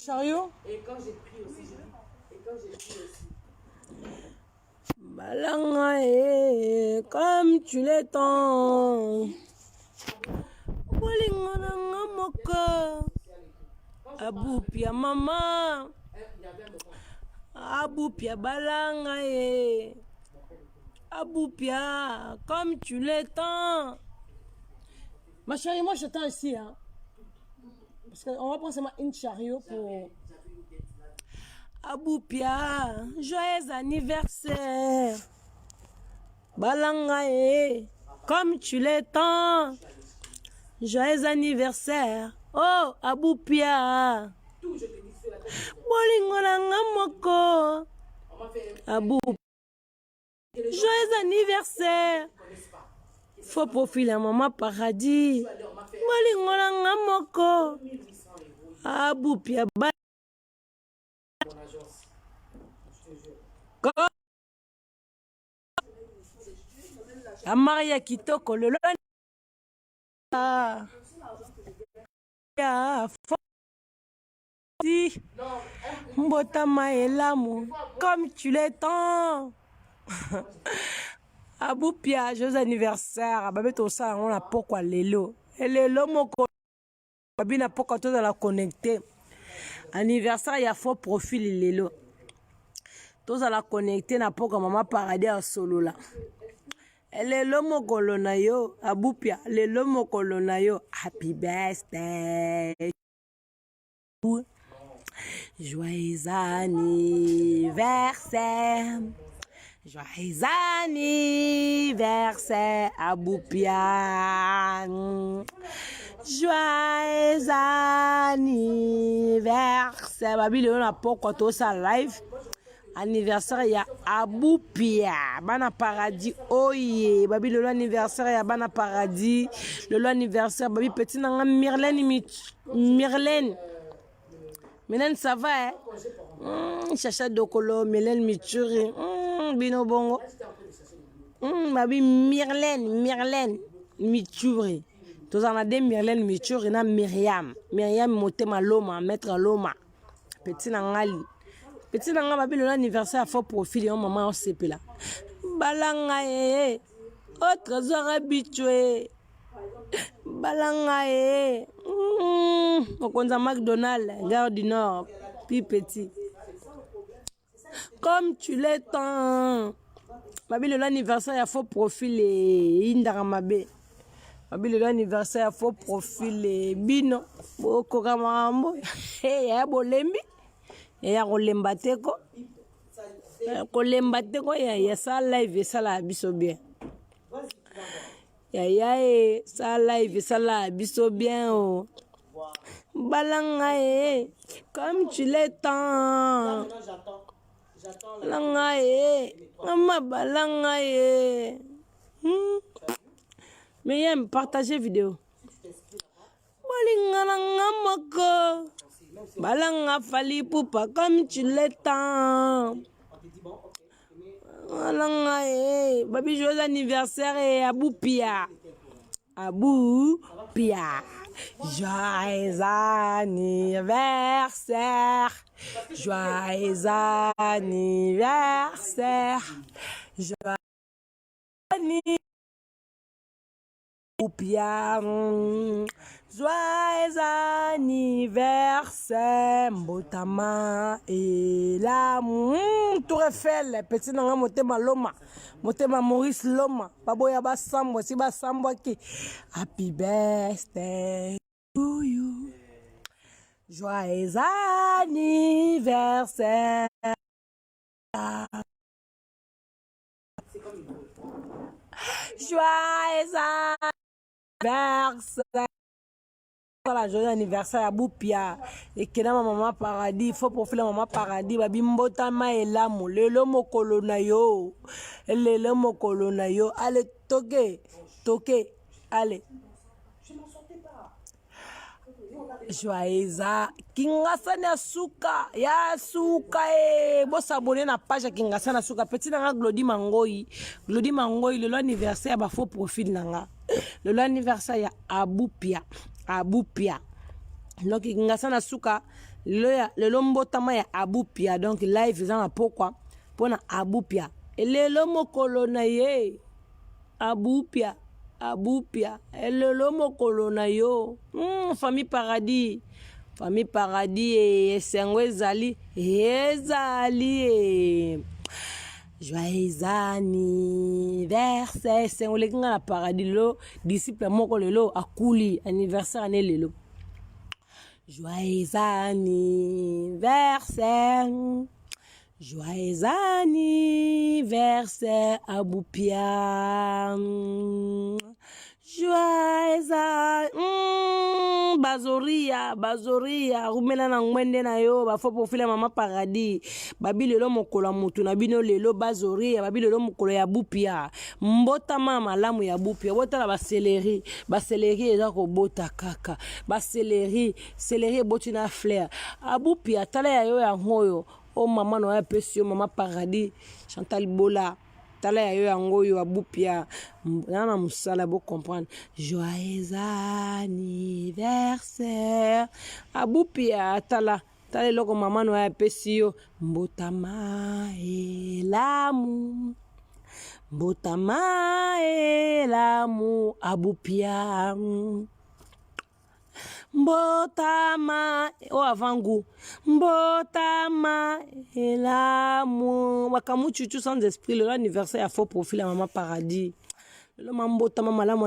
chariot. Et quand j'ai pris aussi, j'ai et quand j'ai pris aussi. Balanga eh, comme tu l'étends. Bolingo na nga moko. Abupia mama. Abupia balanga eh. Abupia comme tu l'étends. Ma chérie, moi j'attends ici hein. Parce qu'on va prendre seulement une chariot pour Aboupia, joyeux anniversaire. Balanga eh, comme tu l'étends. Joyeux anniversaire. Oh, Aboupia. Bolingo na nga moko. Abou. Joyeux anniversaire. Faux profil ya maman paradis. Bolingo na nga moko. Aboupia ba. Amaria kitoko lelo ya foti mbotama elamu comme tu l'étends abupia joyeux anniversaire babe tosala yango na pokwa lelo elelo moko Babi na poka tozala connecte. Anniversaire ya faux profil lelo. Tozala connecte na poka mama paradis asolola. Lelo mokolo na yo abupia lelo mokolo na yo happy birthday. Joyeux anniversaire. Joyeux anniversaire Aboupia. Joyeux anniversaire. Babi lelo na pokwa tosala live. Anniversaire ya Aboupia. Bana paradis oye. Babi lelo anniversaire ya bana paradis. Lelo anniversaire babi petit nanga Myrlène Myrlène. Mylène ça va eh? Chacha Dokolo, Mylène Mituri, bino bongo. Babi Myrlène, Myrlène Mituri. Tozala na de Myrlène Mituri na Myriam. Myriam motema loma, maître loma. Petit na ngali. Petit na nga babi lelo anniversaire ya faux profil yo maman osepela. Balanga eh. Oh trésor habitué. Balanga eh. Mokonzi ya McDonald, gare du Nord, plus petit. Comme tu l'étends. Babi lelo anniversaire ya faux profil eyindaka mabe. Babi lelo anniversaire ya faux profil bino bokoka makambo yaya bolembi ya kolemba te ko kolemba te ko yaya sala live esalaka biso bien yaya e sala live esalaka biso bien o balanga e comme tu l'étends balanga e mama balanga e Myriam partage vidéo bolinga na nga moko balanga Fally Ipupa comme tu l'étends balanga e babi joyeux anniversaire e Aboupia Aboupia joyeux anniversaire joyeux anniversaire joyeux Aboupia joyeux anniversaire mbotama elamu Tour Eiffel petit na nga motema loma motema Maurice Loma baboya basambwa si basambwaki happy birthday to you joyeux anniversaire joyeux anniversaire la joyeux anniversaire ya Bupia ekenda ma mama paradis faux profil ya mama paradis babi mbotama elamu lelo mokolo na yo lelo mokolo na yo ale toke toke ale joyeux kingasani ya suka ya suka e bosabone na page ya kingasani ya suka petit na nga glodi mangoi glodi mangoi lelo anniversaire ya bafaux profil na nga lelo anniversaire ya abupia abupia donc kingasani ya suka. Lelo ya lelo mbotama ya Abupia donc live eza na pokwa pona Abupia. Lelo mokolo na ye Abupia Abupia lelo mokolo na yo mm, famille paradis famille paradis eh, esengo ezali ezali eh. Joyeux anniversaire esengo eleki nga na paradis lelo disciple moko lelo akuli anniversaire ane lelo Joyeux anniversaire Joyeux anniversaire Aboupia Joyeux mm, bazoria bazoria rumela na ngwende na yo bafo profil ya mama paradis babi lelo mokolo ya motu na bino lelo bazoria babi lelo mokolo ya bupia mbotama malamu ya bupia botala baseleri baseleri eza kobota kaka baseleri seleri eboti na fleur abupia tala ya yo yango oyo o mama na oyo apesi yo mama paradis chantal bola tala ya yo yango oyo abupia na na mosala bo comprendre joyeux anniversaire abupia tala tala eloko mama na oyo apesi yo mbotama elamu mbotama elamu abupia mbotama oyo avant goût mbotama elamu makambo chuchu sans esprit lelo anniversaire ya faux profil ya mama paradis lelo mambotama malamu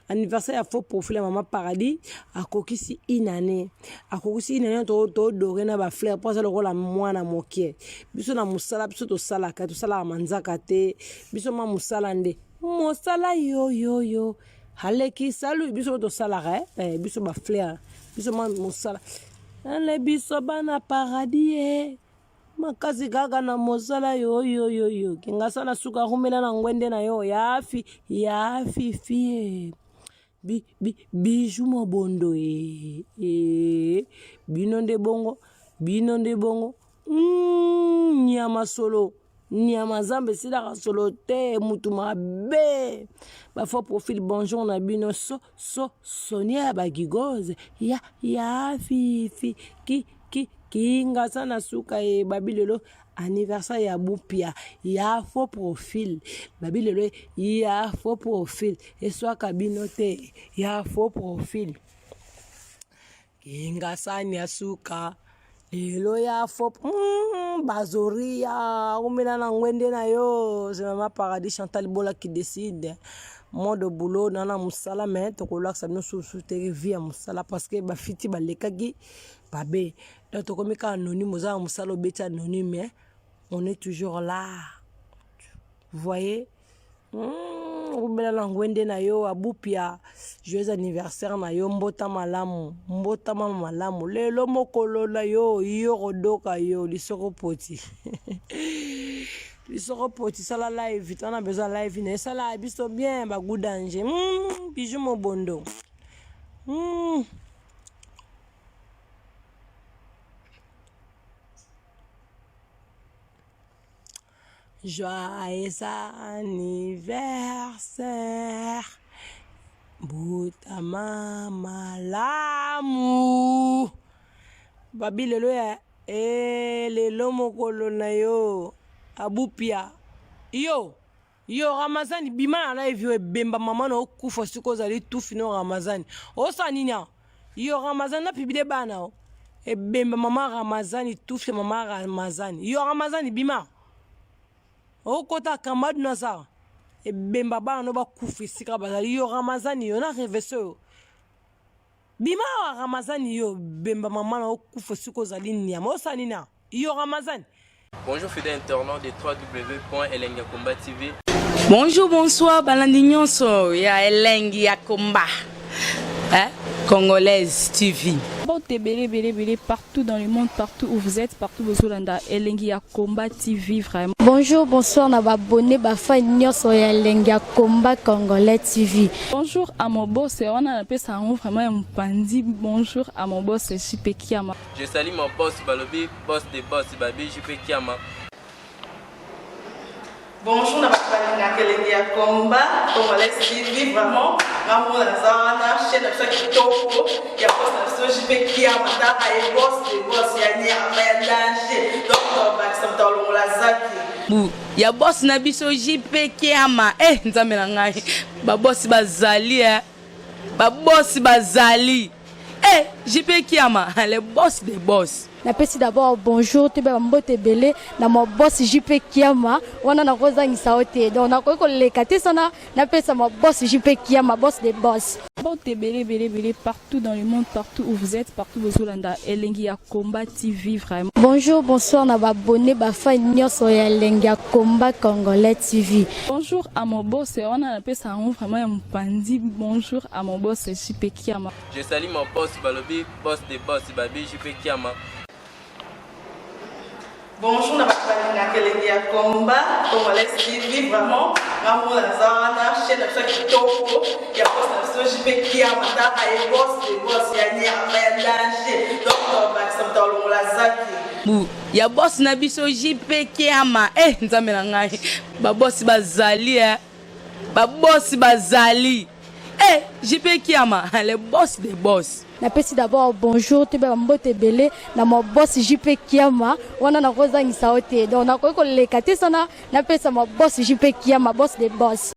anniversaire ya faux profil ya mama paradis akokisi une année akokisi une année todore na bafleur mpo aza lokola mwana moke biso na mosala biso tosalaka tosalaka manzaka te biso ma mosala nde mosala yoyoyo aleki salu biso tosalaka eh? eh, biso ba fleur biso ma mosala ale biso bana paradis eh. makasi kaka na mosala yoyoyoyo kingasa na suka rumela na ngwende na yo yafi yafifi eh. bi, bi, bijou mobondo e, e bino nde bongo bino nde bongo mm, nyama solo nyama zamba esilaka solo te mutu mabe bafo profil bonjour na bino so so sonia ya bagigoze ya ya fifi ki ki kingasa na suka ye babi lelo anniversaire ya bupia ya faux profil babi lelo ya faux profil eswaka bino te ya faux profil Kingasani ya suka lelo ya fo mm, bazoria umela na ngwende na yo c'est mama paradis Chantal Bola qui décide mode boulot na na mosala mais tokolakisa bino susu te vie ya mosala parce que bafiti balekaki babe donc tokomi kaka anonyme oza na mosala obeti anonyme mais on est toujours là vous voyez Rubela na ngwende na yo abupia joyeux anniversaire na yo mbota malamu mbotama malamu lelo mokolo na yo yo kodoka yo lisoko poti lisoko poti sala live tana besoin live na esala biso bien ba goût danger mm, bijou mobondo mm. Joyeux anniversaire Mbotama malamu Babi lelo ya eh, lelo mokolo na yo Abupia yo yo Ramazani bima na live yo ebemba mama na okufa soki ozali tufi no Ramazani osala nini awa yo Ramazani na publie bana o ebemba mama Ramazani tufi ya mama Ramazani yo Ramazani bima okota kamadu na sara ebemba bana no bakufa esika bazali yo Ramazani yo na revese oyo bima awa Ramazani yo bemba mama na okufa esika ozali nyama osala nini awa yo Ramazani Bonjour fidèles internautes de www.elengiyakomba TV. Bonjour, bonsoir, balandi nyonso ya Elengi ya Komba. Hein? Congolaise TV. Mbote ebele ebele ebele partout dans le monde, partout où vous êtes, partout bozolanda Elengi ya Combat TV vraiment. Bonjour, bonsoir na ba abonné ba fan nyonso ya Elengi ya Combat Congolais TV. Bonjour à mon boss, wana napesa yango vraiment ya mopanzi. Bonjour à mon boss JP Kiama. Je salue mon boss balobi boss de boss babi JP Kiama. Bonjour na bato balingaka elengi ya combat congolais TV vraiment ngambo naza wana chaîne na biso ya kitoko ya boss na biso. biso JP Kiama, taka ye boss de boss ya nyama ya danger. Donc tobakisa moto alongola zaki. Bu ya boss na biso JP Kiama. Eh, nzambe na ngai, babosi bazali, eh. Babosi bazali, eh, JP Kiama, le boss des boss. Napesi d'abord bonjour, toyeba bambote ebele na ma boss JP Kiama. Wana nakozangisa yo te, donc nakoki koleka te sana napesa ma boss JP Kiama, boss de boss. Mbote ebele ebele ebele partout dans le monde, partout où vous êtes, partout bozolanda Elengi ya Combat TV vraiment. Bonjour, bonsoir na baabonnés, bafans nyonso ya Elengi ya Combat Congolais TV. Bonjour à mon boss, wana napesa yango vraiment ya mopanzi. Bonjour à mon boss JP Kiama. Je salue mon boss balobi boss de boss babi JP Kiama. Bonjour na bato balingaka Elengi ya Combat Congolais TV. Vraiment, ngamona naza wana, chaîne na biso ya kitoko ya boss na biso JP Kiama, taka ye boss de boss ya nyama ya danger. Donc tobakisa moto alongola zaki. Bu ya boss na biso JP Kiama. Eh, nzambe na ngai, babosi bazali, eh. Babosi bazali, eh, JP Kiama, le boss des boss. Napesi d'abord bonjour, toyeba bambote ebele na ma boss JP Kiama. Wana nakozangisa yo te, donc nakoki koleka te sana napesa ma boss JP Kiama, boss de boss.